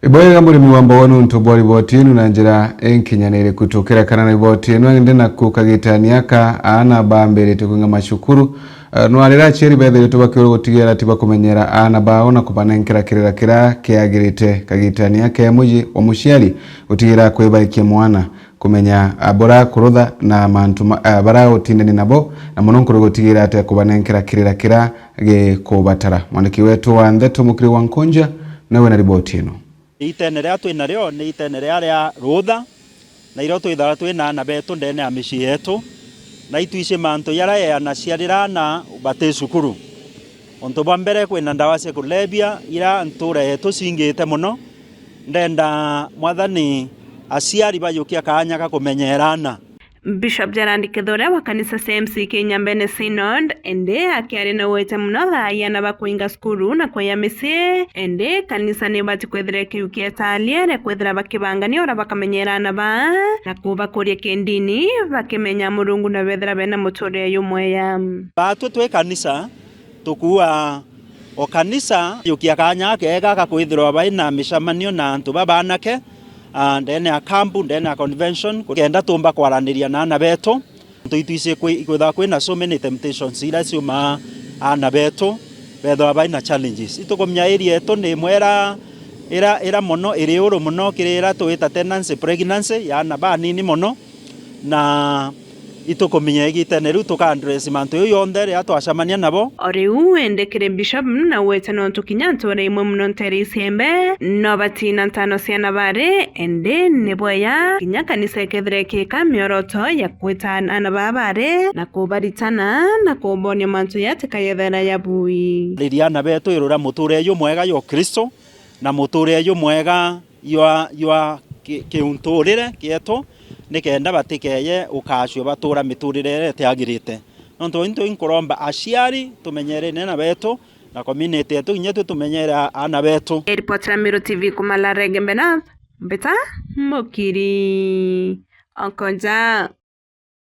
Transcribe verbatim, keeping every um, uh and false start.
Ibwega murimi wa mbogo nuntu bwa riboti inu na njira inkinyaniri kutukira kana riboti inu indi naku kagitani aka aana bambirite kwinga macukuru. Eh, nwarira aciari bethiritwe bakiurwa gutigira ati bakumenyera aana bao na kubanenkera kirira kiria kiagirite kagitani aka emuji wa muciari gutigira kwibaikia mwana. Kumenya, ah, bura kurutha na mantu ma-, ah, bara utindani nabo, na mono nkuru gutigira ati kubanenkera kirira kira gikubatara. Mwandiki wetu wa ndeto Mukiri wa Nkunja nawe na riboti ino. Itene riria twi nario ni itene riria ria rutha, na irio twithaga twi na aana betu ndene ya micii yetu, na itwici mantu jaria yeana ciarira aana bati cukuru. Untu bwa mbere, kwina ndawa cia kulevya ira ntura yetu cingite mono. Ndenda Mwathani aciari bajukia kaanya ga kumenyera aana. Bishop Gerald Kithure wa kanisa C M C Kinyambene Synod, indi akiaria na gwita mono thaa iana ba kuinga cukuru na kwija micii, indi kanisa nibati kwithira kiu kietalia ria kwithira bakibangania uria bakamenyera aana baa na kubakuria kindini, bakimenya Murungu na bethira bena muturire jumwega. Baatwi twi kanisa, tukuua o kanisa jukia kaanya keega ga kwithirwa bai na micemanio na antu babanake, ah, ndene ya camp, ndene ya convention, kenda tumba kwaraniria na aana betu. Ntu itwisi kwi-, ikwithagwa kwina so many temptations ira ciumaa aana betu, bethagwa bai na challenges. Itukumenya area yetu ni imwe ira, ira, ira mono, iri uru mono kiri ira twita tenancy pregnancy ya aana banini mono, na itukumenya igitene riu tuka address mantu jau jonthe riria twacemania nabo. O riu indi kiri Bishop naugite nontu kinya ntuura imwe mono nteere iciembe no batina ntano ciana bari, indi ni bwega kinya kanisa ikethira ikiika mioroto ya gwita aana baa bari na kubaritana na kubonia mantu jatikayethera jabui. Riria aana betu iruria muturire jumwega jwa Ukristo na muturire jumwega jwa, jwa ki-, kiunturire kietu, nikenda batikeye ukacua batura miturire iria itiagirite. Nontu bau intu inkuromba aciari tumenyere aana betu, na community yetu kinya twi tumenyere a-, aana betu. Iripoti ya Meru T V kuma Larege Mbenath, mbita Mukiri Okonja.